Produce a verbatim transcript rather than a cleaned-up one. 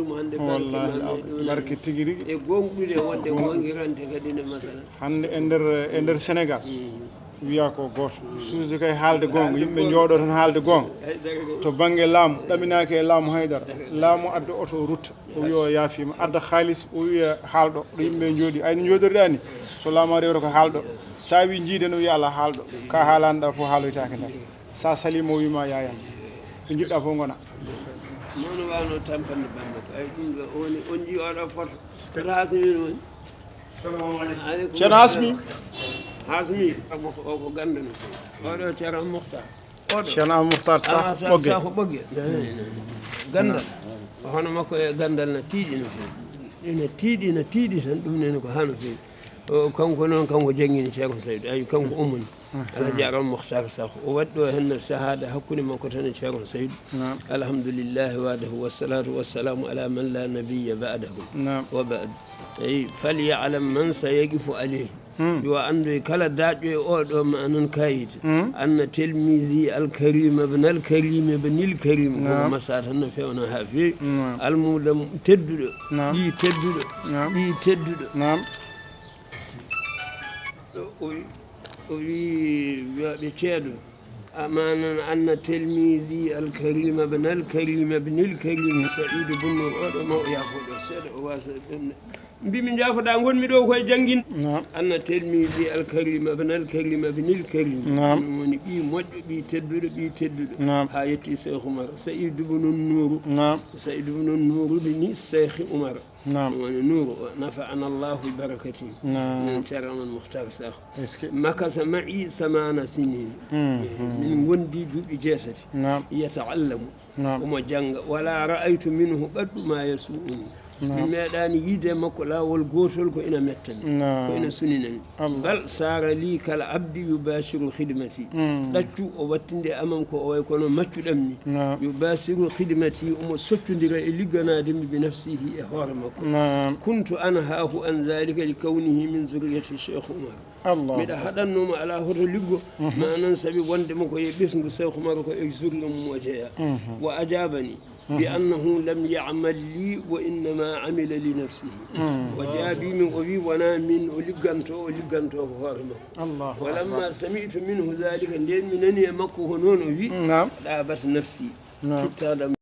Wallahi barke tigi rigi. E gonɗude wonde gongirante kadi ne masala. Hannde e nder e nder Sénégal wiya ko gooto. Suusi kay haalde goonga, yimɓe njooɗo tan haalde goonga. To bannge laamu, ɗaminaaki e laamu haydara. Laamu adda oto o rutta, o wiya o yaafiima. Adda haalis, o wiya haalɗo, ɗo yimɓe njooɗi. Ay no njooɗoriɗaa ni, so laamu arii oto ko haalɗo. So a wii njiiden, o wiya alaa haalɗo. Ka haalanɗaa fof haaloytaake ndaa. Sa salima o wima yayam. Ko jiɗɗa fof gona. Noon wano tampande bande ko ay ɗum ɗo woni on ji oɗo foto. Koto Hasmi woni. Ceerno Hasmi. Hasmi o ko ganda no fewi. Oɗo Ceerno Muxtar. Oɗo Ceerno Muxtar Sah Ɓogge. Sah ko Ɓogge. Gandal. Hono makko e gandal na tiiɗi no fewi. Ina tiiɗi na tiiɗi tan ɗum nene ko hano fewi. O kanko noon kanko jangini Ceerno Saydu, ayi kanko ummani. Alhaji Aram Muxtar Sakho o waɗi ɗo henno sahada hakkunde makko tan e Ceerno Saydu. Alhamdulillahi wahdahu wassalatu wassalamu ala man la nabiyya ba'dahu. Wa ba'd. Eyi, falyalam man sayaqifu alayhi. Yo anndu e kala daƴƴo e oɗo ma non kayit. Anna telmisi alkarima bnal karima bnil karima. Koko masa tan no fewna ha fewi. Almudam tedduɗo. Ɓi tedduɗo. Ɓi tedduɗo. O wi, o wi, wiyaɓe ceedo. Amanan anna telmisi alkarima bnal karima bnil karimi Saidu Bunnur oɗo ma o yaafoɗo seeɗa o wasa ɗum. Mbimi jaafoɗa gonmi ɗo koye janngin. Anna telmisi alkarima bnal karima bnil karimi. Ɗum woni ɓi moƴƴo ɓi tedduɗo ɓi tedduɗo. Ha yetti Cheikh Oumar Saidu Bunun Nuru. Saidu Bunun Nuru bini Cheikh Oumar. Naam. Ɗum woni nuuru o, nafa'ana Allahu bi barakati. Naam. Min Ceerno Muxtar Sakho. Makasa ma'i samana sinin. Min ngondi duuɓi jeetati. Naam. Yata'allamu. Naam. Omo jannga. Wala ra'aytu minhu qattu ma yasu'uni. Mi meeɗaani yiide makko laawol gootol ko ina mettani. Ko ina suninani. Bal sara li kal abdi yubashiru khidmati. Ɗaccu o wattinde amam ko o way kono maccuɗam ni. Yubashiru khidmati omo soccondira e ligganaade mi bi nafsihi e hoore makko. Kuntu anhahu an dhalika li kawnihi min zurriyati Cheikh Oumar. Miɗa haɗannomo ala hoto liggo. Manan sabi wonde mo ko e ɓesngu Cheikh Oumar ko e zurriya mum o jeeya. Wa ajabani. Bi annahu lam ya'mal li wa innama amila li nafsihi. O jaabimi o wi wona min o ligganto o ligganto ko hoore makko. Walamma sami'tu minhu dhalika nden mi nani e makko ko noon o wi. Ɗabat nafsi. Fittadam.